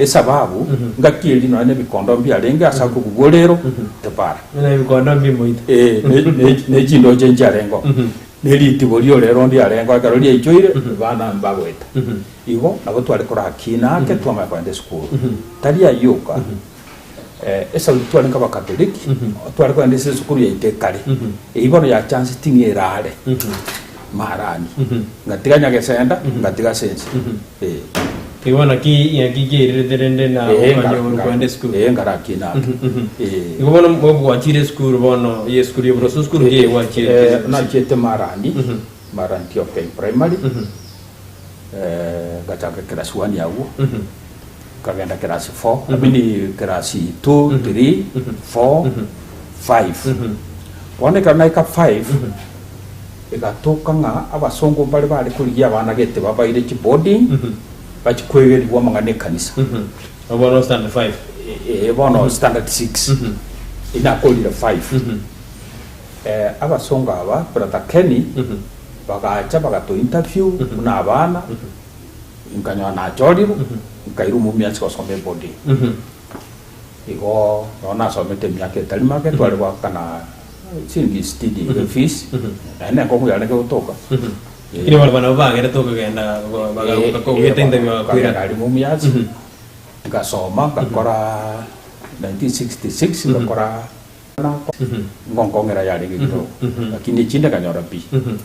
Esababu, ngaki eria nonya na ebikondo mbiarenge ase akogubwa orero, tebara. Buna ebikondo mbimoito. Eh, ne- ne- ne chindoche nchiarengeo, ne ritibo ri'orero ndiarengeo ekero riaichoire, abana mbagoeta. Igo nabo tware korakina ake twamanya kogenda esukuru. Tari ayio oka, esauri twarenge abakatoliki, tware kogenda ase esukuru yaito ekare, eyio bono ya chance ting'e erare marani, ngatiga Nyagesenda, ngatiga ase ense. Eh. Igo naki ng'aki kiairerete rende na Ee, okanyorwa kogenda esukuru? Ee, ngarakina ake. Ee. Igo bono gwachire esukuru bono, ye esukuru ya oboroso esukuru ki gwachiete? Eh, nachiete Marani, Marani TOK Primary, eh, ngachaka class one agwo, nkagenda class four, I mean class two, three, four, five. Bono ekero naika five, Egatoka ng'a abasongo mbare bare korigia abana gete babaire chiboarding, bachie koegerigwa amang'ana ekanisa. Abwo bono standard five. Ee, bono standard six. Inakorire five. Eh, abasongo aba, brother Kenny, bagacha bagato interview buna abana, nkanyora nachorirwe, nkairwa Mumias gosoma eboarding. Igo nonye nasomete emiaka etari make tware goakana chiringi sitini iga efees, naende nenkong'u yarenge gotoka. Lakini barabwo nabo bagerete okogenda bagagoeta interview bagakoira. Nkagenda aria Mumias, ngasoma ngakora 1966 ngakora ngonkong'era yarenge kidogo, lakini echinde nkanyora pi.